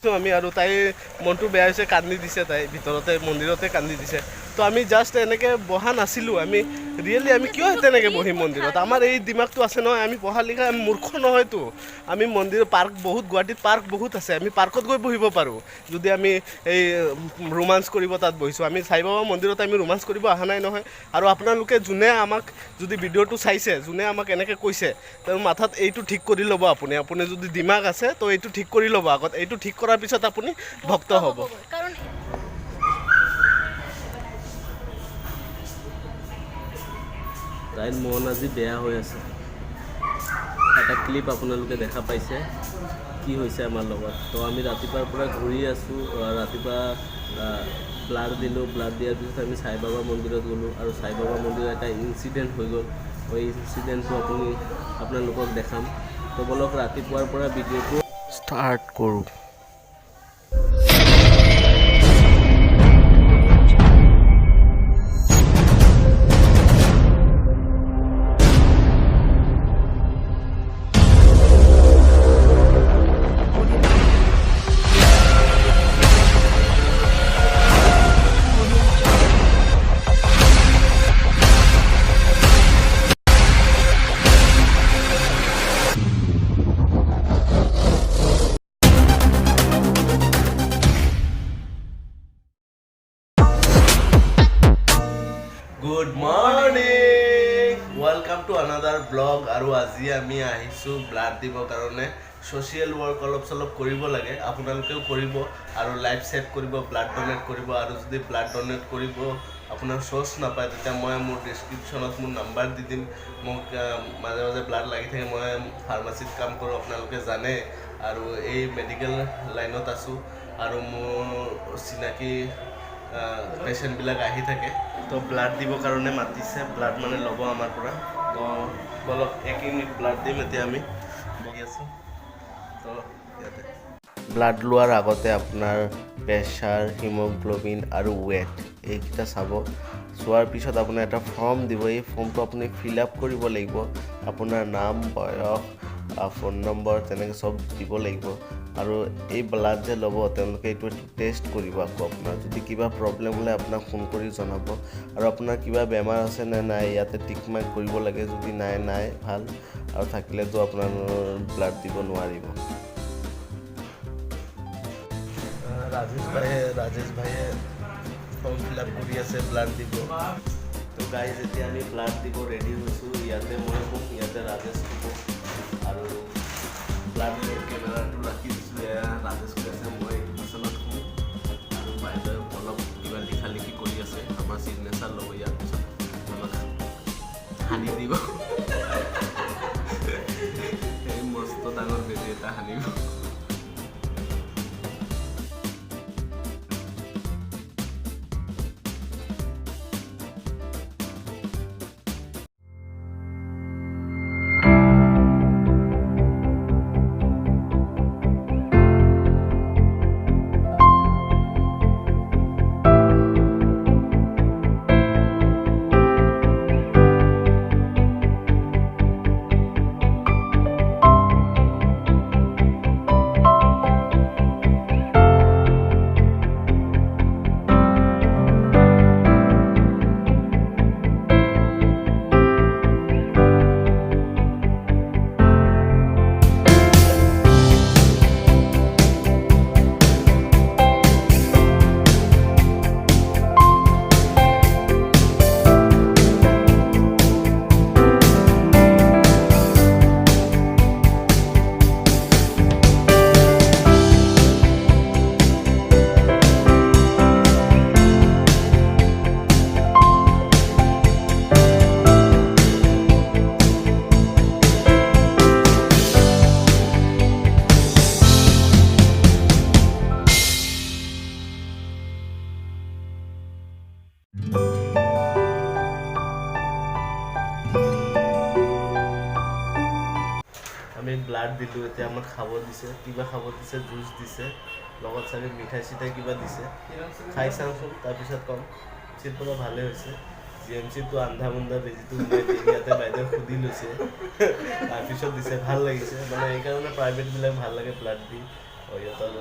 আমি আৰু তাইৰ মনটো বেয়া হৈছে, কান্দি দিছে তাই ভিতৰতে, মন্দিৰতে কান্দি দিছে। তো আমি জাষ্ট এনেকৈ বহা নাছিলোঁ, আমি ৰিয়েলি আমি কিয় তেনেকৈ বহিম মন্দিৰত? আমাৰ এই দিমাগটো আছে নহয়, আমি পঢ়া লিখা, আমি মূৰ্খ নহয়তো। আমি মন্দিৰ, পাৰ্ক বহুত, গুৱাহাটীত পাৰ্ক বহুত আছে, আমি পাৰ্কত গৈ বহিব পাৰোঁ। যদি আমি এই ৰোমাঞ্চ কৰিব তাত বহিছোঁ, আমি সাই বাবা মন্দিৰত আমি ৰোমাঞ্চ কৰিব অহা নাই নহয়। আৰু আপোনালোকে যোনে আমাক যদি ভিডিঅ'টো চাইছে, যোনে আমাক এনেকৈ কৈছে, তেওঁৰ মাথাত এইটো ঠিক কৰি ল'ব। আপুনি যদি দিমাগ আছে তো এইটো ঠিক কৰি ল'ব আগত। এইটো ঠিক কৰাৰ পিছত আপুনি ভক্ত হ'ব। কাৰণ তাইৰ মন আজি বেয়া হৈ আছে। এটা ক্লিপ আপোনালোকে দেখা পাইছে কি হৈছে আমাৰ লগত। তো আমি ৰাতিপুৱাৰ পৰা ঘূৰি আছোঁ। ৰাতিপুৱা ব্লাড দিলোঁ। ব্লাড দিয়াৰ পিছত আমি সাই বাবা মন্দিৰত গ'লোঁ আৰু সাই বাবা মন্দিৰত এটা ইনচিডেণ্ট হৈ গ'ল। এই ইনচিডেণ্টটো আপোনালোকক দেখাম। তো ব'লক, ৰাতিপুৱাৰ পৰা ভিডিঅ'টো ষ্টাৰ্ট কৰোঁ। Good morning, welcome to another vlog. আৰু আজি আমি আহিছোঁ ব্লাড দিবৰ কাৰণে। ছ'চিয়েল ৱৰ্ক অলপ চলপ কৰিব লাগে, আপোনালোকেও কৰিব আৰু লাইফ ছেভ কৰিব, ব্লাড ডনেট কৰিব। আৰু যদি ব্লাড ডনেট কৰিব আপোনাৰ চ'ৰ্চ নাপায়, তেতিয়া মই মোৰ ডিছক্ৰিপশ্যনত মোৰ নাম্বাৰ দি দিম। মোক মাজে মাজে ব্লাড লাগি থাকে। মই ফাৰ্মাচীত কাম কৰোঁ, আপোনালোকে জানে, আৰু এই মেডিকেল লাইনত আছোঁ আৰু মোৰ চিনাকি পেচেণ্টবিলাক আহি থাকে। তো ব্লাড দিবৰ কাৰণে মাতিছে, ব্লাড মানে ল'ব আমাৰ পৰা। তো বলক, 1 ইউনিট ব্লাড দিম। এতিয়া আমি বহি আছোঁ। তো ইয়াতে ব্লাড লোৱাৰ আগতে আপোনাৰ প্ৰেছাৰ, হিমোগ্ল'বিন আৰু ৱেট এইকেইটা চাব। চোৱাৰ পিছত আপোনাৰ এটা ফৰ্ম দিব। এই ফৰ্মটো আপুনি ফিল আপ কৰিব লাগিব। আপোনাৰ নাম, বয়স, ফোন নম্বৰ তেনেকৈ চব দিব লাগিব। আৰু এই ব্লাড যে ল'ব, তেওঁলোকে এইটো টেষ্ট কৰিব। আকৌ আপোনাৰ যদি কিবা প্ৰব্লেম হ'লে আপোনাক ফোন কৰি জনাব। আৰু আপোনাৰ কিবা বেমাৰ আছে নে নাই ইয়াতে টিক মাৰ্ক কৰিব লাগে। যদি নাই, নাই ভাল, আৰু থাকিলেতো আপোনাৰ ব্লাড দিব নোৱাৰিব। ৰাজেশ ভাইয়ে ফৰ্ম ফিল আপ কৰি আছে, ব্লাড দিব। তো গাইজ, এতিয়া আমি ব্লাড দিব ৰেডি হৈছোঁ। ইয়াতে মই শুম, ইয়াতে ৰাজেশ শুব। আৰু ব্লাড কেমেৰাটো ৰাখি দিছোঁ। এয়া ৰাজেশ শুই আছে, মই এইটো বিচনাত শুম। আৰু বাইদেৱে অলপ কিবা লিখা লিখি কৰি আছে। আমাৰ চিগনেচাৰ ল'ব, ইয়াৰ পিছত আমাক সানি দিব। এই মস্ত ডাঙৰ বেজী এটা সানিব। আমি ব্লাড দিলোঁ, এতিয়া আমাক খাব দিছে। কিবা খাব দিছে, জুচ দিছে, লগত চাগে মিঠাই চিঠাই কিবা দিছে। খাই চাওঁচোন, তাৰপিছত ক'ম। চিৰ পৰা ভালেই হৈছে। জিএমচিটো আন্ধা মুন্ধা বেজিটো সোমাই দিয়ে, ইয়াতে বাইদেউ সুধি লৈছে, তাৰপিছত দিছে। ভাল লাগিছে। মানে এইকাৰণে প্ৰাইভেটবিলাক ভাল লাগে ব্লাড দি। সিহঁতৰ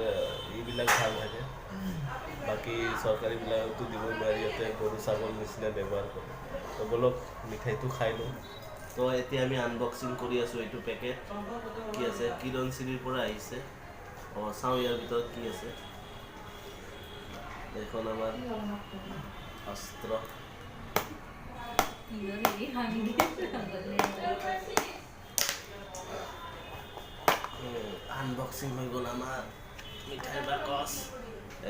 বাকী চৰকাৰীবিলাকতো দিব নোৱাৰি, ইয়াতে গৰু ছাগল নিচিনা ব্যৱহাৰ কৰে। তো ব'লক, মিঠাইটো খাই লওঁ। তো এতিয়া আমি আনবক্সিং কৰি আছোঁ। এইটো পেকেট কি আছে? কিৰণ চিৰিৰ পৰা আহিছে। অঁ, চাওঁ ইয়াৰ ভিতৰত কি আছে। এইখন আমাৰ অস্ত্ৰ। আনবক্সিং হৈ গ'ল আমাৰ মিঠাই বাকচ।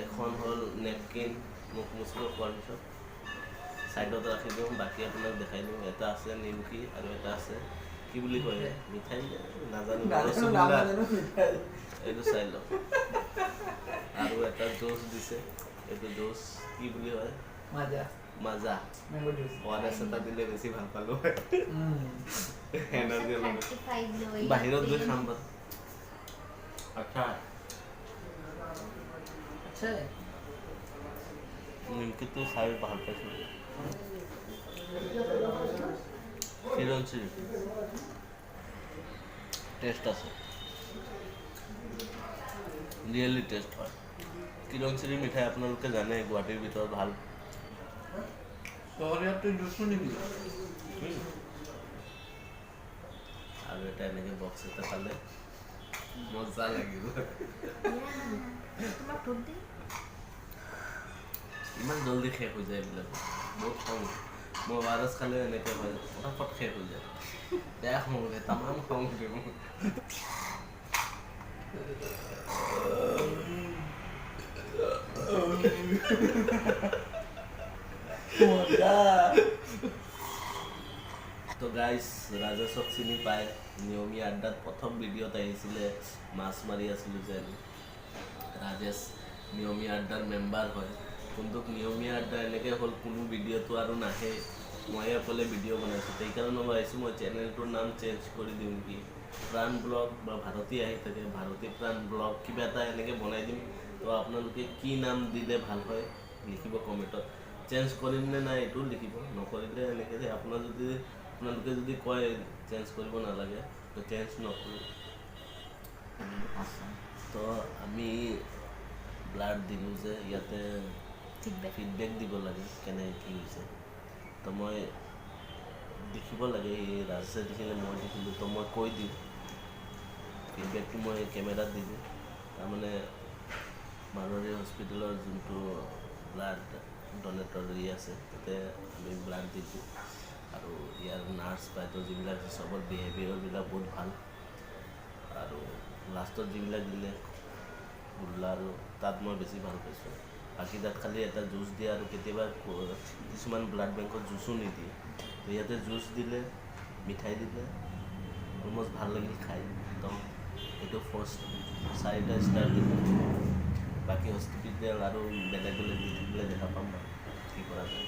এখন হ'ল নেপকিন, মুখ মুচিব খোৱাৰ পিছত। ছাইডত ৰাখি দিওঁ, বাকী আপোনাক দেখাই দিওঁ। এটা আছে নিমকি আৰু এটা আছে কি বুলি কয়, মিঠাই নে? নাজানো। ৰসগোল্লা। এইটো চাই লওক। আৰু এটা জুচ দিছে। এইটো জুচ কি বুলি হয়? মাজা। মাজা। Mango juice. ORS এটা দিলে বেছি ভাল পালো। এনাৰ্জি অলপ বাহিৰত গৈ খাম বাৰু। আচ্ছা। अच्छा है। নিমকিটো খাই ভাল পাইছোঁ। কিৰণ টেষ্ট আছে, ৰিয়েলি টেষ্ট হয়। কিৰণ চিৰি মিঠাই আপোনালোকে জানে, গুৱাহাটীৰ ভিতৰত ভাল। চহৰীয়াতটো জুচো নিদিয়ে। আৰু এটা এনেকৈ বক্স এটা পালে মজা লাগিব। তোমাক ধূপ দিম। ইমান জল্দি শেষ হৈ যায় এইবিলাক, বহুত খং উঠে। মই ORS খালে এনেকৈ হয়, ফটাফট শেষ হৈ যায়। বেয়া খং উঠে, তামাম খং উঠে মোৰ। মজা। তো গাইজ, ৰাজেশক চিনি পায়, নিয়মীয়া আড্ডাত প্ৰথম ভিডিঅ'ত আহিছিলে, মাছ মাৰি আছিলোঁ যে আমি। ৰাজেশ নিয়মীয়া আড্ডাৰ মেম্বাৰ হয়। কিন্তু নিয়মীয়া আড্ডা এনেকৈ হ'ল, কোনো ভিডিঅ'টো আৰু নাহে, ময়ে অকলে ভিডিঅ' বনাইছোঁ। সেইকাৰণে ভাবিছোঁ মই চেনেলটোৰ নাম চেঞ্জ কৰি দিওঁ নেকি। প্ৰাণ ব্লগ বা ভাৰতী আহি থাকে, ভাৰতী প্ৰাণ ব্লগ কিবা এটা এনেকৈ বনাই দিম। তো আপোনালোকে কি নাম দিলে ভাল হয় লিখিব কমেণ্টত। চেঞ্জ কৰিম নে নাই এইটোও লিখিব। নকৰিলে এনেকৈ যে আপোনালোকে যদি কয় চেঞ্জ কৰিব নালাগে, তো চেঞ্জ নকৰোঁ। তো আমি ব্লাড দিলোঁ যে ইয়াতে ফিডবেক। ফিডবেক দিব লাগে কেনেকৈ কি হৈছে। তো মই লিখিব লাগে, এই ৰাজে লিখিলে, মই লিখিলোঁ। তো মই কৈ দিওঁ ফিডবেকটো, মই কেমেৰাত দি দিওঁ। তাৰমানে মাৰোৱাৰী হস্পিটেলৰ যোনটো ব্লাড ডনেটৰ ই আছে, তাতে আমি ব্লাড দিছোঁ। আৰু ইয়াৰ নাৰ্ছ বাইদেউ যিবিলাক আছে, চবৰ বিহেভিয়াৰবিলাক বহুত ভাল। আৰু লাষ্টত যিবিলাক দিলে গোল্লা, আৰু তাত মই বেছি ভাল পাইছোঁ। বাকী তাত খালি এটা জুচ দিয়ে আৰু কেতিয়াবা কিছুমান ব্লাড বেংকত জুচো নিদিয়ে। তো ইয়াতে জুচ দিলে, মিঠাই দিলে, অলমষ্ট ভাল লাগিল খাই। তো এইটো ফাৰ্ষ্ট চাৰিটা ষ্টাৰ দিলোঁ। বাকী হস্পিটেল আৰু বেলেগ বেলেগ দি থাকিলে দেখা পাম বাৰু কি কৰা যায়।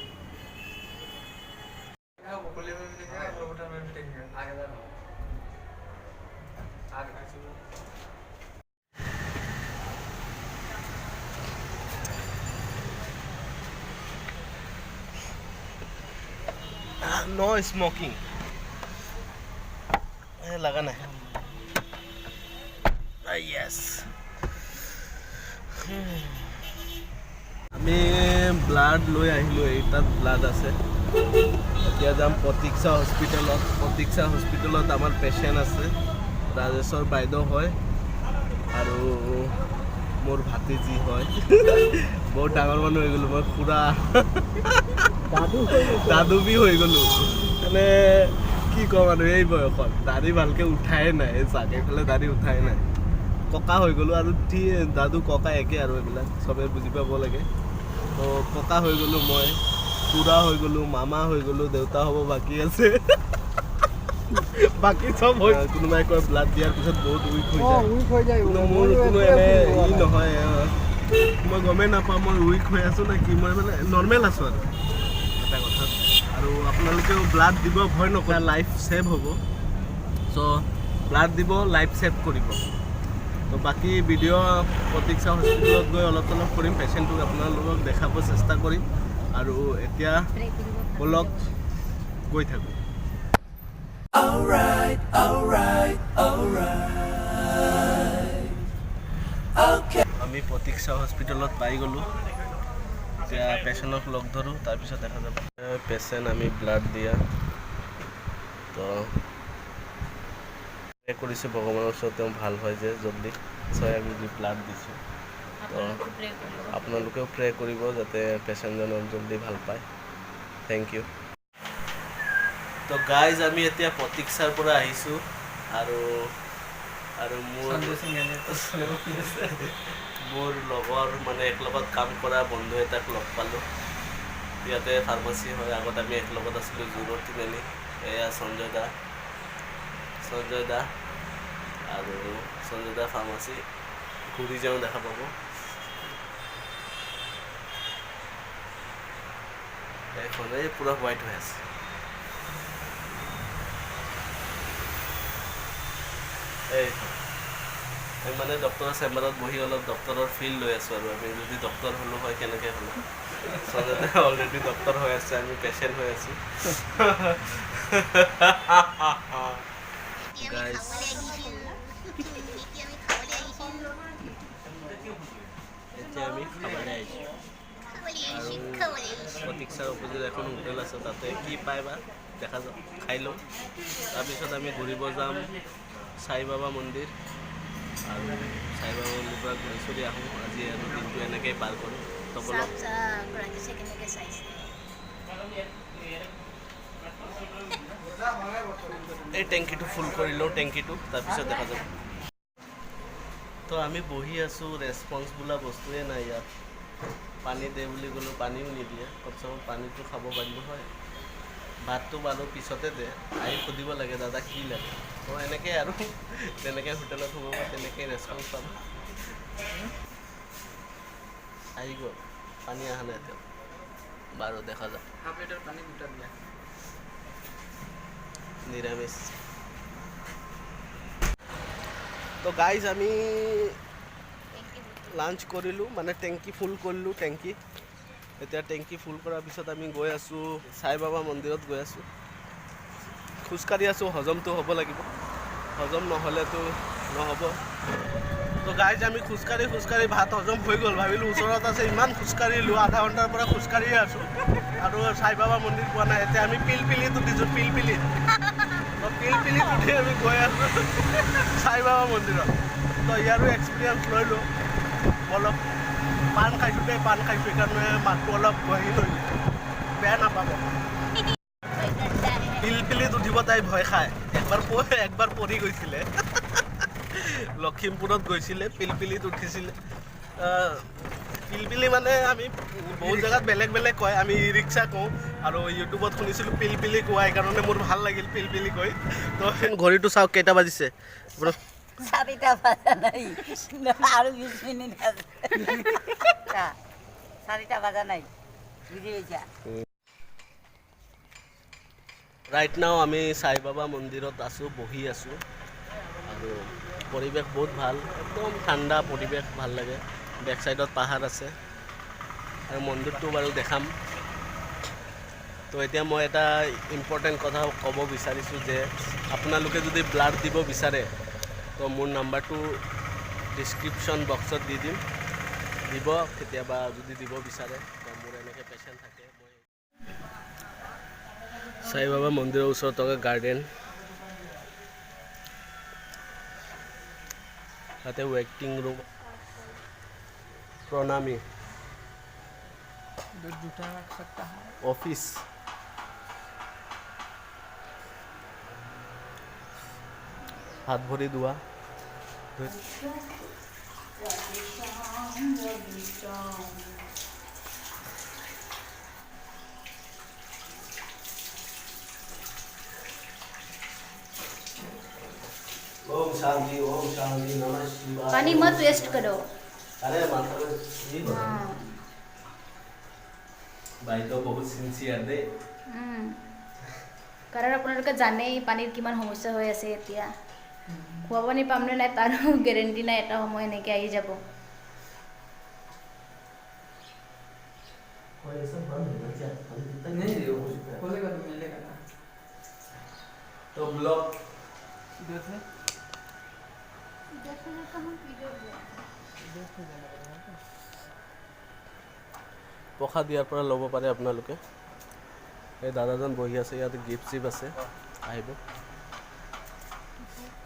खुले में भी देखेंगे, रोबोट में भी देखेंगे। आगे जाना, आगे। নো স্মকিং লগা নাই। য়েছ, আমি ব্লাড লৈ আহিলোঁ। এই তাত ব্লাড আছে। এতিয়া যাম প্ৰতীক্ষা হস্পিটেলত। প্ৰতীক্ষা হস্পিটেলত আমাৰ পেচেণ্ট আছে, ৰাজেশৰ বাইদেউ হয় আৰু মোৰ ভাতিজী হয়। বহুত ডাঙৰ মানুহ হৈ গ'লোঁ মই, খুৰা দাদু বি হৈ গ'লোঁ। মানে কি ক'ম আৰু, এই বয়সত দাড়ি ভালকে উঠাই নাই, চাক এইফালে দাড়ি উঠাই নাই, ককা হৈ গ'লোঁ আৰু। দাদু ককা একে আৰু, এইবিলাক চবে বুজি পাব লাগে। তো ককা হৈ গ'লোঁ মই, খুৰা হৈ গ'লোঁ, মামা হৈ গ'লোঁ, দেউতা হ'ব বাকী আছে। বাকী চব হৈ কোনোবাই কয় ব্লাড দিয়াৰ পিছত বহুত উইক হৈ যায়। উইক হৈ যায়। কিন্তু মোৰ কোনো এনে ই নহয়, মই গমেই নাপাওঁ মই উইক হৈ আছোঁ নে কি। মই মানে নৰ্মেল আছোঁ। আৰু এটা কথা আৰু, আপোনালোকেও ব্লাড দিব ভয় নকৰে, লাইফ ছেভ হ'ব। চ' ব্লাড দিব, লাইফ ছেভ কৰিব। তো বাকী ভিডিঅ' প্ৰতীক্ষা হস্পিটেলত গৈ অলপ চলপ কৰিম, পেচেণ্টটোক আপোনালোকক দেখাব চেষ্টা কৰিম। আৰু এতিয়া ব'লক, গৈ থাকোঁ। Alright, alright, alright. Okay. আমি প্ৰতীক্ষা হস্পিটেলত পাই গ'লোঁ। এতিয়া পেচেণ্টক লগ ধৰোঁ, তাৰপিছত দেখা যাব। পেচেণ্ট আমি ব্লাড দিয়া, তো প্ৰে কৰিছোঁ ভগৱানৰ ওচৰত তেওঁ ভাল হয় যে জল্দি। নিশ্চয় আমি যি ব্লাড দিছোঁ, তো আপোনালোকেও প্ৰে কৰিব যাতে পেচেণ্টজনক জল্দি ভাল পায়। Thank you. তো গাইজ, আমি এতিয়া প্ৰতীক্ষাৰ পৰা আহিছোঁ আৰু আৰু মোৰ সঞ্জয় সিংহানিয়া মোৰ লগৰ মানে একেলগত কাম কৰা বন্ধু এটাক লগ পালোঁ। ইয়াতে ফাৰ্মাচী হয়, আগত আমি একেলগত আছিলোঁ জোৰৰ তিনিআলি। এয়া সঞ্জয় দা, সঞ্জয় দা আৰু সঞ্জয় দা ফাৰ্মাচী ঘূৰি যাওঁ, দেখা পাব। এইখনেই পূৰা হোৱাইট হৈ আছে। এইখন আমি মানে ডক্টৰৰ চেম্বাৰত বহি অলপ ডক্টৰৰ ফিল লৈ আছোঁ আৰু আমি যদি ডক্টৰ হ'লোঁ হয় কেনেকৈ হ'লো। সঞ্জয় অলৰেডি ডক্টৰ হৈ আছে, আমি পেচেণ্ট হৈ আছোঁ। গাইজ, এতিয়া আমি খাবলৈ আহিছোঁ আৰু প্ৰতীক্ষাৰ অপজিট এখন হোটেল আছে, তাতে কি পায় বা দেখা যাওক, খাই লওঁ। তাৰপিছত আমি ঘূৰিব যাম সাই বাবা মন্দিৰ আৰু সাই বাবা মন্দিৰৰ পৰা ঘূৰি চুৰি আহোঁ। আজি আৰু দিনটো এনেকেই পাৰ কৰোঁ। তো বলক। কেনেকে চাইছে। এই টেংকিটো ফুল কৰি লওঁ টেংকিটো, তাৰপিছত দেখা যাব। তো আমি বহি আছোঁ, ৰেচপন্স বোলা বস্তুৱে নাই ইয়াত। পানী দে বুলি ক'লেও পানীও নিদিয়ে। কমচে কম পানীটো খাব পাৰিলোঁ হয়। ভাতটো বাৰু পিছতে দে, আহি সুধিব লাগে দাদা কি লাগে। তো এনেকৈ আৰু যেনেকৈ হোটেলত সোমাব তেনেকৈ ৰেচপন্স পাম। আহি গ'ল, পানী অহা নাই এতিয়া বাৰু, দেখা যাওক। হাফ লিটাৰ পানী দুটা দিয়া। নিৰামিষ। তো গাইজ, আমি লাঞ্চ কৰিলোঁ, মানে টেংকি ফুল কৰিলোঁ টেংকি। এতিয়া টেংকি ফুল কৰাৰ পিছত আমি গৈ আছোঁ সাই বাবা মন্দিৰত গৈ আছোঁ। খোজকাঢ়ি আছোঁ, হজমটো হ'ব লাগিব, হজম নহ'লেতো নহ'ব। তো গাইজ, আমি খোজকাঢ়ি খোজকাঢ়ি ভাত হজম হৈ গ'ল। ভাবিলোঁ ওচৰত আছে, ইমান খোজকাঢ়িলোঁ, আধা ঘণ্টাৰ পৰা খোজকাঢ়িয়ে আছোঁ আৰু সাই বাবা মন্দিৰ পোৱা নাই। এতিয়া আমি পিলপিলিত উঠিছোঁ, পিলপিলিত। তো পিলপিলিত উঠি আমি গৈ আছোঁ সাই বাবা মন্দিৰত। তো ইয়াৰো এক্সপিৰিয়েঞ্চ লৈ লওঁ অলপ। পাণ খাইছোঁ দেই, পাণ খাইছোঁ, সেইকাৰণে মাতটো অলপ বহি লৈ, বেয়া নাপাব। পিলপিলিত উঠিব তাই ভয় খায়, একবাৰ পৰি গৈছিলে। লখিমপুৰত গৈছিলে, পিলপিলিত উঠিছিলে। পিলপিলি মানে আমি বহুত জেগাত বেলেগ বেলেগ কয়, আমি ই ৰিক্সা কওঁ আৰু ইউটিউবত শুনিছিলোঁ পিলপিলি কোৱা, সেইকাৰণে মোৰ ভাল লাগিল পিলপিলি কৈ। তো ঘড়ীটো চাওক কেইটা বাজিছে আপোনাৰ। 4টা বাজা নাই আৰু 20 মিনিট আছে। 4টা বাজা নাই, বুজি পাইছা? ৰাইট now আমি সাই বাবা মন্দিৰত আছোঁ, বহি আছোঁ আৰু পৰিৱেশ বহুত ভাল, একদম ঠাণ্ডা পৰিৱেশ, ভাল লাগে। বেক চাইডত পাহাৰ আছে আৰু মন্দিৰটো বাৰু দেখাম। তো এতিয়া মই এটা ইম্পৰ্টেণ্ট কথা ক'ব বিচাৰিছোঁ যে আপোনালোকে যদি ব্লাড দিব বিচাৰে, তো মোৰ নাম্বাৰটো ডিছক্ৰিপশ্যন বক্সত দি দিম, দিব কেতিয়াবা যদি দিব বিচাৰে। তো মোৰ এনেকৈ পেচেণ্ট থাকে। মই সাই বাবা মন্দিৰৰ ওচৰত থকা গাৰ্ডেন, তাতে ৱেইটিং ৰুম, প্ৰণামী। इधर जूता रख सकता है। অফিচ। হাত ভৰি ধোৱা। ओम शांति ओम शांति नमः शिवाय। पानी मत वेस्ट करो। अरे माथा में ये होता है। ভাই তো বহুত সিনসিয়াৰ দেই। কাৰণ আপোনালোকে জানেই পানীৰ কিমান সমস্যা হৈ আছে। এতিয়া খোৱা পানী পামনে নাই তাৰো গেৰেণ্টি নাই, এটা সময় এনেকৈ আহি যাব। और ये सब बंद है ना क्या? हम कितना नहीं, खोलेगा तो मिलेगा ना। तो ब्लॉग इधर से इधर से जाना पड़ेगा। প্ৰসাদ ইয়াৰ পৰা ল'ব পাৰে আপোনালোকে। এই দাদাজন বহি আছে ইয়াত, গিফ্ট চিফ্ট আছে, আহিব।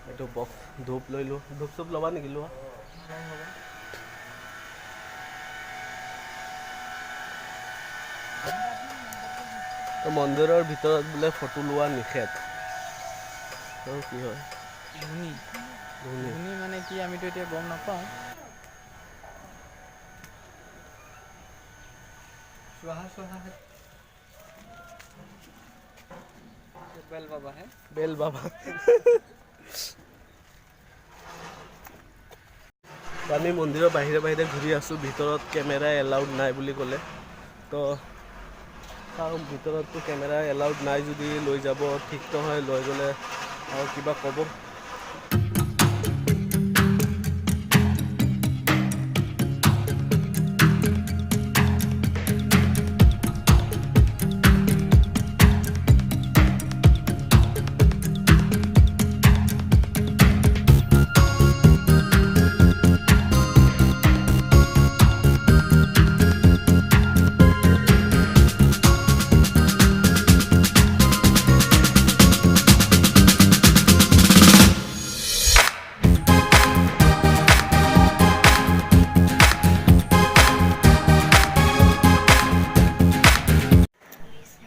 এইটো বক্স ধূপ লৈ লোৱা, ধূপ চুপ ল'বা নেকি? লোৱা। তো মন্দিৰৰ ভিতৰত বোলে ফটো লোৱা নিষেধ। তো কি হয়? ধুনী। ধুনী। ধুনী মানে কি আমিতো এতিয়া গম নাপাওঁ। स्वाहा स्वाहा है, ये बेल बाबा है। বেল বাবা। তো আমি মন্দিৰৰ বাহিৰে বাহিৰে ঘূৰি আছোঁ, ভিতৰত কেমেৰা এলাউড নাই বুলি ক'লে। তো চাওঁ, ভিতৰততো কেমেৰা এলাউড নাই যদি লৈ যাব ঠিক নহয়, লৈ গ'লে আৰু কিবা ক'ব।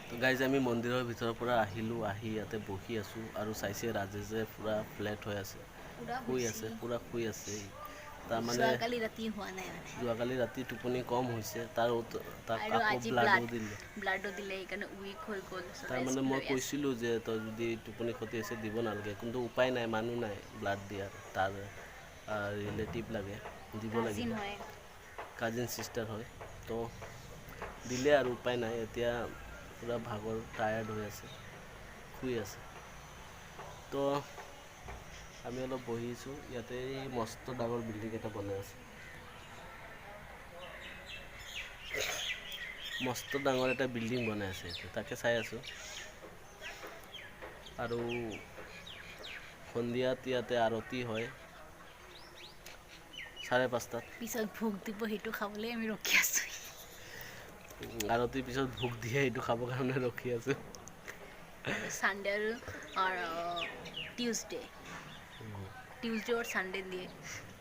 তো গাইজ, আমি মন্দিৰৰ ভিতৰৰ পৰা আহিলোঁ, আহি ইয়াতে বহি আছোঁ আৰু চাইছে ৰাজেশে পূৰা ফ্লেট হৈ আছে, শুই আছে, পূৰা শুই আছে। তাৰমানে যোৱাকালি ৰাতি হোৱা নাই মানে। যোৱাকালি ৰাতি টোপনি কম হৈছে তাৰ, তাক আৰু আকৌ আজি ব্লাডো ব্লাড দিলে। ব্লাডো দিলে, সেইকাৰণে উইক হৈ গ'ল। So তাৰমানে rest মই লৈ আছে। কৈছিলোঁ যে তই যদি টোপনি ক্ষতি হৈছে দিব নালাগে, কিন্তু উপায় নাই, মানুহ নাই ব্লাড দিয়াৰ, তাৰ ৰিলেটিভ লাগে, দিব কাজিন লাগিব। হয়। কাজিন চিষ্টাৰ হয়। তো দিলে আৰু উপায় নাই। এতিয়া পূৰা ভাগৰ, টায়াৰ্ড হৈ আছে, শুই আছে। তো আমি অলপ বহিছোঁ ইয়াতে। এই মস্ত ডাঙৰ বিল্ডিং এটা বনাই আছে, মস্ত ডাঙৰ এটা বিল্ডিং বনাই আছে ইয়াতে, তাকে চাই আছোঁ। আৰু সন্ধিয়াত ইয়াতে আৰতি হয় 5:30ত। পিছত ভোগ দিব, সেইটো খাবলৈ আমি ৰখি আছোঁ। আৰতিৰ পিছত ভোগ দিয়ে, সেইটো খাবৰ কাৰণে ৰখি আছোঁ। ছানডে আৰু টিউচডে, টিউচডে আৰু ছানডে দিয়ে।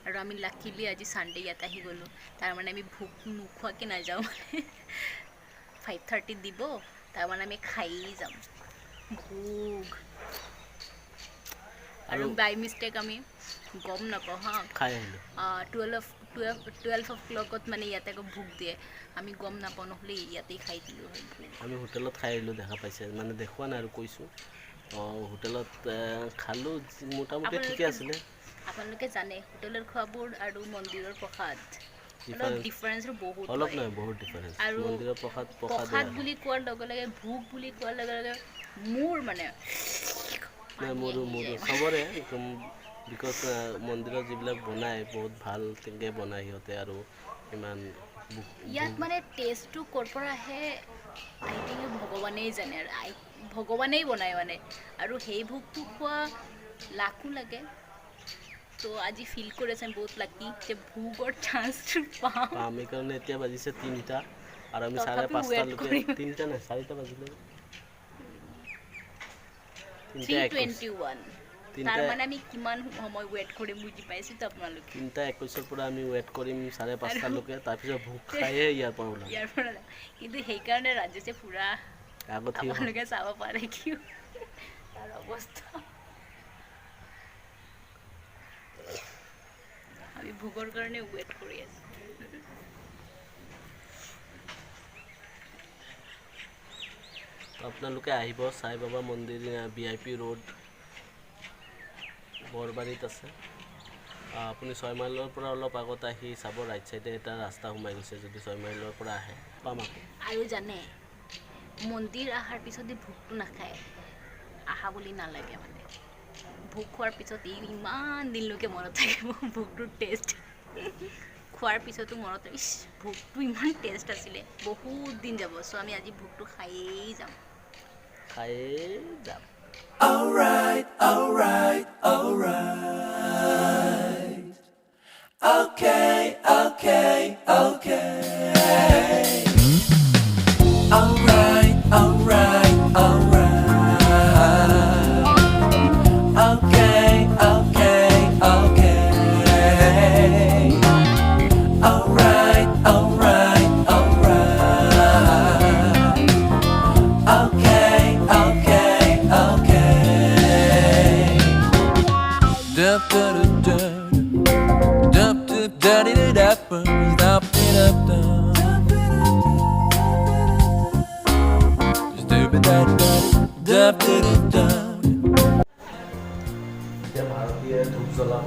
আৰু আমি লাকিলি আজি ছানডে ইয়াত আহি গ'লোঁ। তাৰমানে আমি ভোগ নোখোৱাকৈ নাযাওঁ, মানে 5:30ত দিব, তাৰমানে আমি খায়েই যাম ভোগ। আৰু বাই মিষ্টেক আমি গম নাপাওঁ হা, খাই আহিলোঁ। 12 অ' ক্লকত মানে ইয়াতে আকৌ ভোগ দিয়ে, আমি গম নাপাওঁ, নহ'লে ইয়াতেই খাই দিলোঁ হয় ভোগ। আমি হোটেলত খাই আহিলোঁ, দেখা পাইছে, মানে দেখুওৱা নাই আৰু কৈছোঁ। অঁ, হোটেলত খালোঁ, মোটামুটি ঠিকে আছিলে। আপোনালোকে জানে হোটেলৰ খোৱাবোৰ আৰু মন্দিৰৰ প্ৰসাদ অলপ ডিফাৰেঞ্চ ডিফাৰেঞ্চো বহুত অলপ হয়। নহয়, বহুত ডিফাৰেঞ্চ। আৰু মন্দিৰৰ প্ৰসাদ প্ৰসাদ প্ৰসাদ বুলি কোৱাৰ লগে লগে, ভোগ বুলি কোৱাৰ লগে লগে মোৰ মানে নাই পানী মোৰো আহি মোৰো যায়। চবৰে একদম, because মন্দিৰত যিবিলাক বনায় বহুত ভালকৈ বনায় সিহঁতে আৰু ইমান ইয়াত মানে টেষ্টটো ক'ৰ পৰা আহে আই থিংক ভগৱানেই জানে আৰু আই ভগৱানেই বনায় মানে। আৰু সেই ভোগটো খোৱা লাকো লাগে। তো আজি ফিল কৰি আছে বহুত লাকি যে ভোগৰ চান্সটো পাম। পাম। সেইকাৰণে এতিয়া বাজিছে 3টা আৰু আমি চাৰে তথাপিও wait পাঁচটালৈকে কৰিম। 3টা নহয়, 4টা বাজিলে। থ্ৰী 3টা 21। 21। তিনিটা তাৰ মানে আমি কিমান সময় ৱেইট কৰিম বুজি পাইছোঁতো আপোনালোকে। 3টা 21ৰ পৰা আমি ৱেইট কৰিম 5:30লৈকে, তাৰপিছত ভোগ খাইহে ইয়াৰ পৰা ওলাম। ইয়াৰ পৰা যাম। কিন্তু সেইকাৰণে ৰাজেশে পূৰা আগত সি আপোনালোকে চাব পাৰে কি তাৰ অৱস্থা। আমি ভোগৰ কাৰণে ৱেইট কৰি আছোঁ। আপোনালোকে আহিব, সাই বাবা মন্দিৰ, ভিআইপি ৰোড, বৰবাৰীত আছে। আপুনি 6 মাইলৰ পৰা অলপ আগত আহি চাব, ৰাইট চাইডে এটা ৰাস্তা সোমাই গৈছে। যদি 6 মাইলৰ পৰা আহে পাম আকৌ। আৰু জানে, মন্দিৰ অহাৰ পিছত যদি ভোগটো নাখায় আহা বুলি নালাগে। মানে ভোগ খোৱাৰ পিছত ই ইমান দিনলৈকে মনত থাকিব ভোগটোৰ টেষ্ট। খোৱাৰ পিছতো মনত, ইছ ভোগটো ইমান টেষ্ট আছিলে, বহুত দিন যাব। চ' আমি আজি ভোগটো খায়েই যাম। খায়ে যাম। Alright. Okay. da da da da da. এতিয়া ভাৰতীয়ে ধূপ জ্বলাব।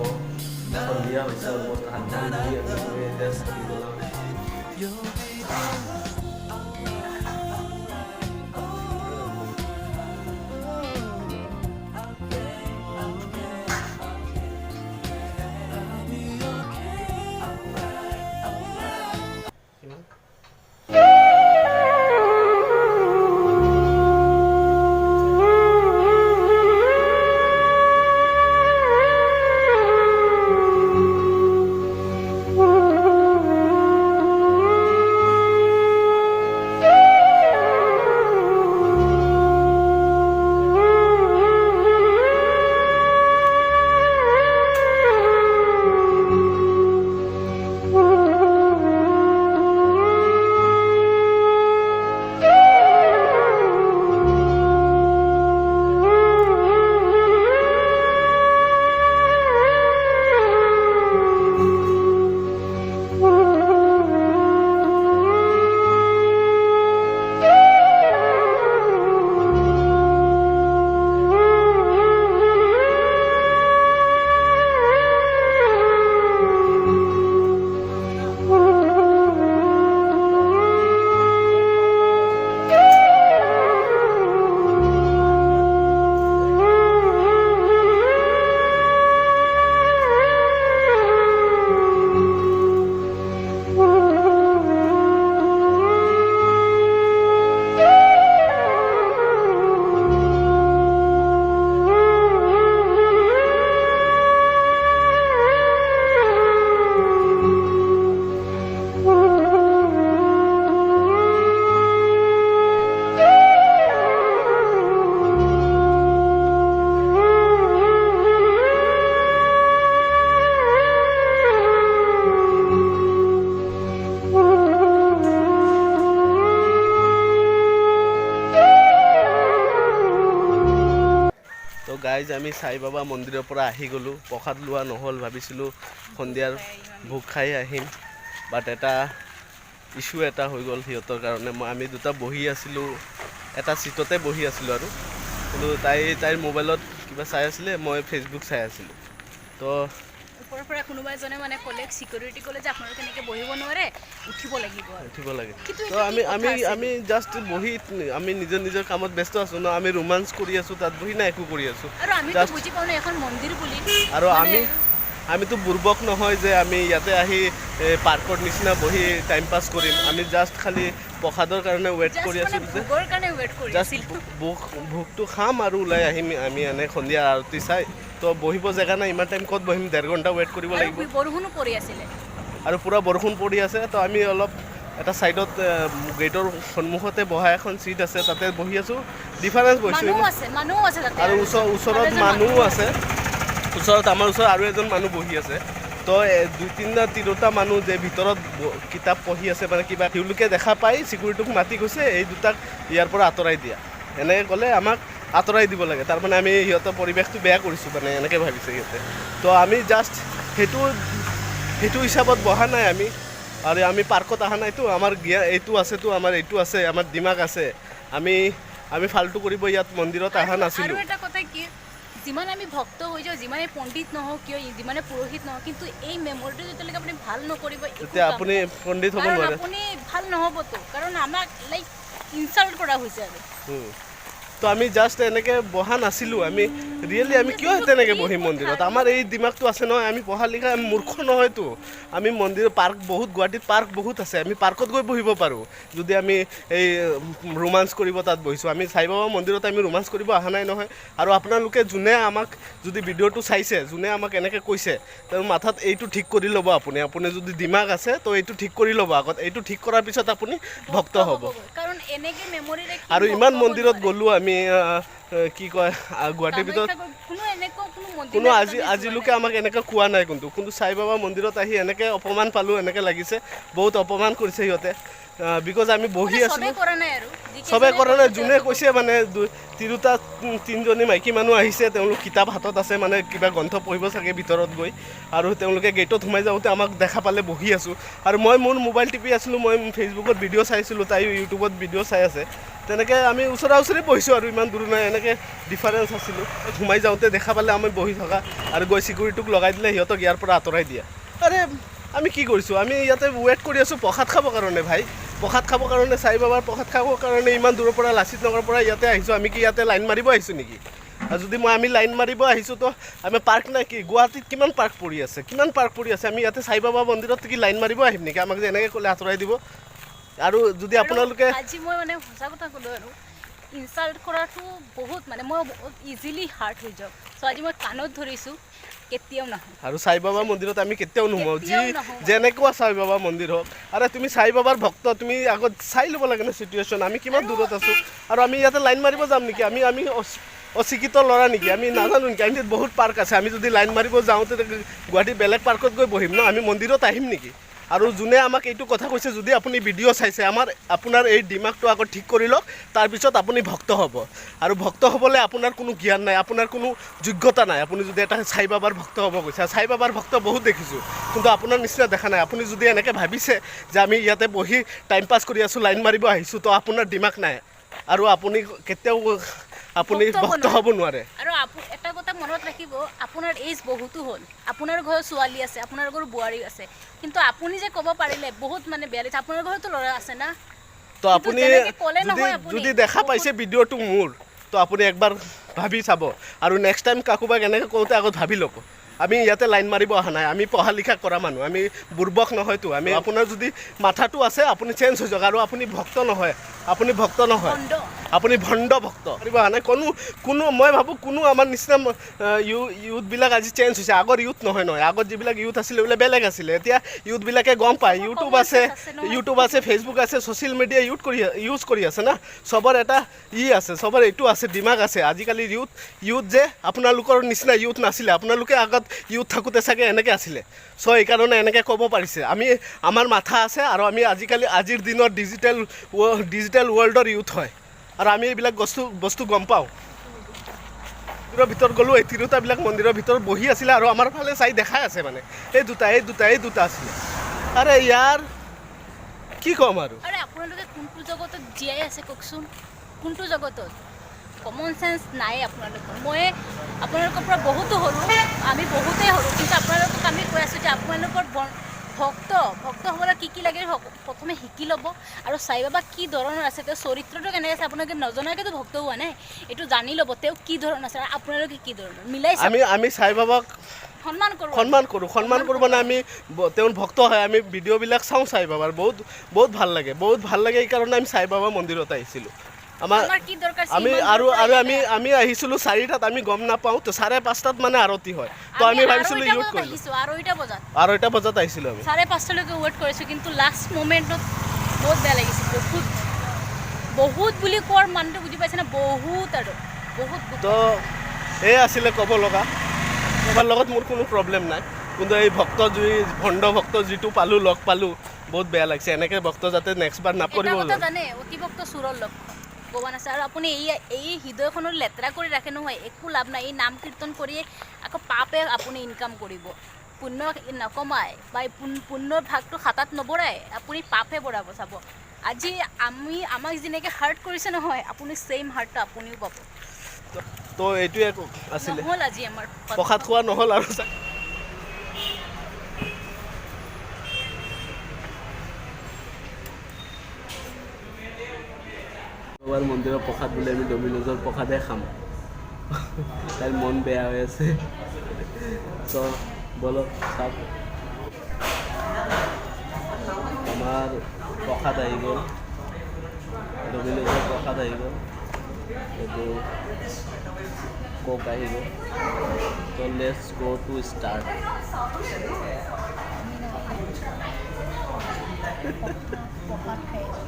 সন্ধিয়া হৈছে, অলমষ্ট 8টা বাজি। আমি গৈ এতিয়া চাকি জ্বলাম। কিমান? তো গাইজ, আমি সাই বাবা মন্দিৰৰ পৰা আহি গ'লোঁ। প্ৰসাদ লোৱা নহ'ল। ভাবিছিলোঁ সন্ধিয়াৰ ভোগ খাই আহিম, বাট এটা ইছ্যু এটা হৈ গ'ল সিহঁতৰ কাৰণে। আমি দুটা বহি আছিলোঁ, এটা চিটতে বহি আছিলোঁ আৰু কিন্তু তাই তাইৰ মোবাইলত কিবা চাই আছিলে, মই ফেচবুক চাই আছিলোঁ। তো ওপৰৰ পৰা কোনোবা এজনে মানে ক'লে, চিকিউৰিটি ক'লে যে আপোনালোকে এনেকৈ বহিব নোৱাৰে, উঠিব লাগিব আৰু। উঠিব লাগে। কিন্তু তো এইটো কি আমি কথা আমি আছিল? আমি জাষ্ট বহি আমি নিজৰ নিজৰ কামত ব্যস্ত আছোঁ ন। আমি ৰোমাঞ্চ কৰি আছোঁ তাত বহি না, একো কৰি আছোঁ। আৰু আমিতো বুজি পাওঁ ন এখন মন্দিৰ বুলি। আৰু মানে আমিতো বুৰ্বক নহয় যে আমি ইয়াতে আহি পাৰ্কৰ নিচিনা বহি টাইম পাছ কৰিম। আমি জাষ্ট খালি প্ৰসাদৰ কাৰণে ৱেইট জাষ্ট কৰি মানে আছিলোঁ যে ভোগৰ কাৰণে ৱেইট কৰি জাষ্ট আছিলোঁ। ভোগটো খাম আৰু ওলাই আহিম আমি এনে সন্ধিয়া আৰতি চাই। তো বহিব জেগা নাই, ইমান টাইম ক'ত বহিম? 1.5 ঘণ্টা ৱেইট কৰিব আৰু লাগিব। বৰষুণো পৰি আছিলে। আৰু পূৰা বৰষুণ পৰি আছে। তো আমি অলপ এটা ছাইডত গেটৰ সন্মুখতে বহা এখন চিট আছে, তাতে বহি আছোঁ, ডিফাৰেঞ্চ বহিছোঁ। মানুহো আছে তাতে। আৰু ওচৰত আৰু এজন মানুহো মানুহ আছে ওচৰত। আমাৰ ওচৰত আৰু এজন মানুহ বহি আছে। তো দুই তিনিটা তিৰোতা মানুহ যে ভিতৰত কিতাপ পঢ়ি আছে, মানে কিবা তেওঁলোকে দেখা পাই চিকিউৰিটিক মাতি কৈছে, "এই দুটাক ইয়াৰ পৰা আঁতৰাই দিয়া।" এনেকৈ ক'লে আমাক আঁতৰাই দিব লাগে। তাৰমানে আমি সিহঁতৰ পৰিৱেশটো বেয়া কৰিছোঁ, মানে এনেকৈ ভাবিছে সিহঁতে। তো আমি জাষ্ট সেইটো হিচাপত বহা নাই আমি। আৰু আমি পাৰ্কত অহা নাইতো। আমাৰ এইটো আছেতো, আমাৰ এইটো আছে, আমাৰ দিমাগ আছে। আমি ফাল্টু কৰিব ইয়াত মন্দিৰত অহা আৰু নাছিলোঁ। এটা কথা কি, যিমান আমি ভক্ত হৈ যাওঁ, যিমানে পণ্ডিত নহওঁ কিয়, যিমানে পুৰোহিত নহওঁ, কিন্তু এই মেমৰিটো যেতিয়ালৈকে আপুনি ভাল নকৰিব, একো তেতিয়া কাম আপুনি নাই। পণ্ডিত হ'ব কাৰণ নোৱাৰে। আপুনি ভাল নহ'বতো, কাৰণ আমাক লাইক ইনচাল্ট কৰা হৈছে আৰু। তো আমি জাষ্ট এনেকৈ বহা নাছিলোঁ। আমি ৰিয়েলি আমি কিয় এইটো তেনেকৈ কি বহিম কথা? মন্দিৰত? আমাৰ এই দিমাগটো আছে নহয়। আমি পঢ়া লিখা, আমি মূৰ্খ নহয়তো। আমি মন্দিৰ, পাৰ্ক বহুত, গুৱাহাটীত পাৰ্ক বহুত আছে, আমি পাৰ্কত গৈ বহিব পাৰোঁ। যদি আমি এই ৰোমাঞ্চ কৰিব তাত বহিছোঁ, আমি সাই বাবা মন্দিৰত আমি ৰোমাঞ্চ কৰিব অহা নাই নহয়। আৰু আপোনালোকে যোনে আমাক যদি ভিডিঅ'টো চাইছে, যোনে আমাক এনেকৈ কৈছে, তেওঁৰ মাথাত এইটো ঠিক কৰি ল'ব আপুনি। আপুনি যদি দিমাগ আছে তো এইটো ঠিক কৰি ল'ব আগত। এইটো ঠিক কৰাৰ পিছত আপুনি ভক্ত হ'ব। হ'বগৈ। কাৰণ এনেকে মেমৰি ৰাখি আৰু ভক্ত ইমান হ'ব মন্দিৰত নোৱাৰে। গ'লোঁ আমি, কি কয়, গুৱাহাটীৰ ভিতৰত কামাখ্যা গৈ কোনো এনেকুৱা কোনো মন্দিৰ কোনো নাই য'ত আজি আমি যোৱা আজিলৈকে নাই। আমাক এনেকৈ কোৱা নাই। কিন্তু সাই বাবা মন্দিৰত আহি এনেকৈ অপমান পালোঁ, এনেকৈ লাগিছে বহুত অপমান কৰিছে সিহঁতে, because আমি বহি মানে আছিলোঁ। চবেই কৰা নাই আৰু যি চবে কৰা নাই। যোনে কৈছে মানে তিৰোতা তিনিজনী মাইকী মানুহ আহিছে, তেওঁলোক কিতাপ হাতত আছে, মানে কিবা গ্ৰন্থ পঢ়িব চাগে ভিতৰত গৈ। আৰু তেওঁলোকে গেটত সোমাই যাওঁতে আমাক দেখা পালে, বহি আছোঁ আৰু মই মোৰ মোবাইল টিপি আছিলোঁ, মই ফেচবুকত ভিডিঅ' চাইছিলোঁ, তাইও ইউটিউবত ভিডিঅ' চাই আছে। তেনেকৈ আমি ওচৰা ওচৰি বহিছোঁ আৰু ইমান দূৰ নাই, এনেকৈ ডিফাৰেঞ্চ আছিলোঁ। সোমাই যাওঁতে দেখা পালে আমি বহি থকা আৰু গৈ চিকিউৰিটিক লগাই দিলে, সিহঁতক ইয়াৰ পৰা আঁতৰাই দিয়ে। আৰে আমি কি কৰিছোঁ? আমি ইয়াতে ৱেইট কৰি আছোঁ প্ৰসাদ খাবৰ কাৰণে ভাই, প্ৰসাদ খাবৰ কাৰণে, চাই বাবাৰ প্ৰসাদ খাবৰ কাৰণে ইমান দূৰৰ পৰা, লাচিত নগৰৰ পৰা ইয়াতে আহিছোঁ। আমি কি ইয়াতে লাইন মাৰিব আহিছোঁ নেকি? আৰু যদি আমি লাইন মাৰিব আহিছোঁ, তো আমি পাৰ্ক নাই কি? গুৱাহাটীত কিমান পাৰ্ক পৰি আছে, কিমান পাৰ্ক পৰি আছে। আমি ইয়াতে চাই বাবা মন্দিৰত কি লাইন মাৰিব আহিম নেকি? আমাক যে এনেকৈ ক'লে আঁতৰাই দিব। আৰু যদি আপোনালোকে আজি মই মানে সঁচা কথা ক'লোঁ আৰু ইনচাল্ট কৰাটো বহুত, মানে মই ইজিলি হাৰ্ট হৈ যাওঁ। চ' আজি মই কাণত ধৰিছোঁ, কেতিয়াও নহয়। আৰু চাই বাবা মন্দিৰত আমি কেতিয়াও নোসোমাওঁ, যি কেতিয়াও নোসোমাওঁ। যেনেকুৱা চাই বাবা মন্দিৰ হওক। আৰে তুমি চাই বাবাৰ ভক্ত, তুমি আগত চাই ল'ব লাগে ন চিটুৱেশ্যন, আমি কিমান দূৰত আছোঁ। আৰু আমি ইয়াতে লাইন মাৰিব যাম নেকি? আমি অশিক্ষিত ল'ৰা নেকি? আমি নাজানো নেকি? আমি বহুত পাৰ্ক আছে, আমি যদি লাইন মাৰিব যাওঁ তেতিয়া গুৱাহাটীৰ বেলেগ পাৰ্কত গৈ বহিম ন, আমি মন্দিৰত আহিম নেকি? আৰু যোনে আমাক এইটো কথা কৈছে, যদি আপুনি ভিডিঅ' চাইছে আমাৰ, আপোনাৰ এই দিমাগটো আগত ঠিক কৰি লওক, তাৰপিছত আপুনি ভক্ত হ'ব। আৰু ভক্ত হ'বলৈ আপোনাৰ কোনো জ্ঞান নাই, আপোনাৰ কোনো যোগ্যতা নাই। আপুনি যদি এটা চাই বাবাৰ ভক্ত হ'ব গৈছে, চাই বাবাৰ ভক্ত বহুত দেখিছোঁ, কিন্তু আপোনাৰ নিচিনা দেখা নাই। আপুনি যদি এনেকৈ ভাবিছে যে আমি ইয়াতে বহি টাইম পাছ কৰি আছোঁ, লাইন মাৰিব আহিছোঁ, তো আপোনাৰ দিমাগ নাই আৰু আপুনি কেতিয়াও আপুনি ভক্ত হ'ব ভক্ত হ'ব নোৱাৰে। আৰু এটা কথা মনত ৰাখিব, আপোনাৰ এইজ বহুতো হ'ল, আপোনাৰ ঘৰত ছোৱালী আছে, আপোনাৰ ঘৰত বোৱাৰী আছে, কিন্তু আপুনি যে ক'ব পাৰিলে বহুত মানে বেয়া লাগিছে। আপোনাৰ ঘৰতো ল'ৰা আছে না? তো আপুনি যেনেকে ক'লে যদি নহয় আপুনি, যদি দেখা পাইছে ভিডিঅ'টো মোৰ, তো আপুনি একবাৰ ভাবি চাব আৰু নেক্সট টাইম কাৰোবাক এনেকৈ কওঁতে আগত ভাবি ল'ব। আমি ইয়াতে লাইন মাৰিব অহা নাই, আমি পঢ়া লিখা কৰা মানুহ, আমি বুৰ্বক নহয়তো। আমি আপোনাৰ যদি মাথাটো আছে, আপুনি চেঞ্জ হৈ যাওক। আৰু আপুনি ভক্ত নহয়, আপুনি ভক্ত নহয়, ভণ্ড। আপুনি ভণ্ড ভক্ত। মাৰিব অহা নাই কোনো কোনো মই ভাবোঁ কোনো আমাৰ নিচিনা ইউথবিলাক আজি চেঞ্জ হৈছে। আগৰ ইউথ নহয় নহয়, আগত যিবিলাক ইউথ আছিলে এইবিলাক বেলেগ আছিলে। এতিয়া ইউথবিলাকে গম পায়, ইউটিউব common আছে, sense আছে নহয়। ইউটিউব আছে, ফেচবুক আছে, ছ'চিয়েল মিডিয়া ইউজ কৰি আছে না। চবৰ এটা ই আছে, চবৰ এইটো আছে, দিমাগ আছে। আজিকালি ইউথ যে আপোনালোকৰ নিচিনা ইউথ নাছিলে। আপোনালোকে আগত ইউথ থাকোঁতে চাগে এনেকৈ আছিলে, চ' এইকাৰণে এনেকৈ ক'ব পাৰিছে। আমাৰ মাথা আছে আৰু আমি আজিকালি আজিৰ দিনত ডিজিটেল ৱৰ্ল্ডৰ ইউথ হয় আৰু আমি এইবিলাক বস্তু গম পাওঁ। মন্দিৰৰ ভিতৰত গ'লোঁ, এই তিৰোতাবিলাক মন্দিৰৰ ভিতৰত বহি আছিলে আৰু আমাৰ ফালে চাই দেখাই আছে, মানে এই দুটা, এই দুটা, এই দুটা আছিলে। আৰে ইয়াৰ কি ক'ম আৰু। আৰে আপোনালোকে কোনটো জগতত জীয়াই আছে কওকচোন? কোনটো জগতত কমন চেন্স নাই আপোনালোকৰ? মই আপোনালোকৰ পৰা বহুতো সৰু, আমি বহুতেই সৰু, কিন্তু আপোনালোকক আমি কৈ আছোঁ যে আপোনালোকৰ ভক্ত হ'বলৈ কি কি লাগে প্ৰথমে শিকি ল'ব। আৰু চাই বাবা কি ধৰণৰ আছে, তেওঁৰ চৰিত্ৰটো কেনেকৈ আছে, আপোনালোকে নজনাকৈতো ভক্ত হোৱা নাই, এইটো জানি ল'ব তেওঁ কি ধৰণৰ আছে আৰু আপোনালোকে কি ধৰণৰ মিলাই চাব। আমি চাই বাবাক সন্মান কৰোঁ, সন্মান কৰোঁ, সন্মান কৰোঁ, মানে আমি তেওঁৰ ভক্ত হয়। আমি ভিডিঅ'বিলাক চাওঁ চাই বাবাৰ, বহুত বহুত ভাল লাগে, বহুত ভাল লাগে। এইকাৰণে আমি চাই বাবা মন্দিৰত আহিছিলোঁ। আমাৰ আমাৰ কি দৰকাৰ আছিল আমি ইমান আৰু দূৰৰ পৰা আৰু ইয়াতে আমি আহি? আমি আহিছিলোঁ 4টাত, আমি গম নাপাওঁ, তো 5:30টাত মানে আৰতি হয়, তো আমি ভাবিছিলোঁ 2:30 ইউট বজাত কৰিলোঁ। আহিছোঁ, 2:30 বজাত। 2:30 বজাত আহিছিলোঁ আমি। 5:30লৈকে ৱেইট কৰিছোঁ, কিন্তু লাষ্ট মমেণ্টত বহুত বেয়া লাগিছে, বহুত বহুত বুলি কোৱাৰ মানটো বুজি পাইছে না, বহুত আৰু বহুত দুখ। তো এই আছিলে ক'ব লগা। কাৰোবাৰ লগত মোৰ কোনো প্ৰব্লেম নাই, কিন্তু এই ভক্ত যি ভণ্ড ভক্ত যিটো পালোঁ, লগ পালোঁ, বহুত বেয়া লাগিছে। এনেকৈ ভক্ত যাতে নেক্সট বাৰ নকৰিব। এটা কথা জানে, অতিভক্ত চোৰৰ লক্ষণ ভগৱান আছে। আৰু আপুনি এই হৃদয়খনত লেতেৰা কৰি ৰাখে নহয়, একো লাভ নাই। এই নাম কীৰ্তন কৰিয়ে আকৌ পাপে আপুনি ইনকাম কৰিব, পুণ্য নকমায় বা এই পুণ্যৰ ভাগটো খাতাত নবঢ়ায়, আপুনি পাপহে বঢ়াব চাব। আজি আমাক যেনেকৈ হাৰ্ট কৰিছে নহয়, আপুনি ছেইম হাৰ্টটো আপুনিও পাব। তো এইটোৱে আছিলে। নহ'ল আজি আমাৰ প্ৰসাদ খোৱা নহ'ল আৰু। বাবাৰ মন্দিৰৰ প্ৰসাদ বুলি আমি ডমিন'জৰ প্ৰসাদে খাম। তাইৰ মন বেয়া হৈ আছে। চ' ব'লক চাওক, আমাৰ প্ৰসাদ আহি গ'ল, ডমিন'জৰ প্ৰসাদ আহি গ'ল, এইটো কোক আহি গ'ল। তো let's গ' টু ষ্টাৰ্ট। প্ৰসাদ খাই আছোঁ।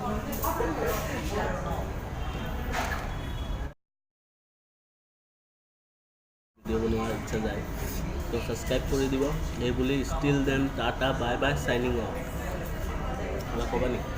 ভিডিঅ' বনোৱাৰ ইচ্ছা যায়, তো ছাবস্ক্ৰাইব কৰি দিব। এই বুলি still then tata, bye bye, signing off. কিবা ক'বা নেকি?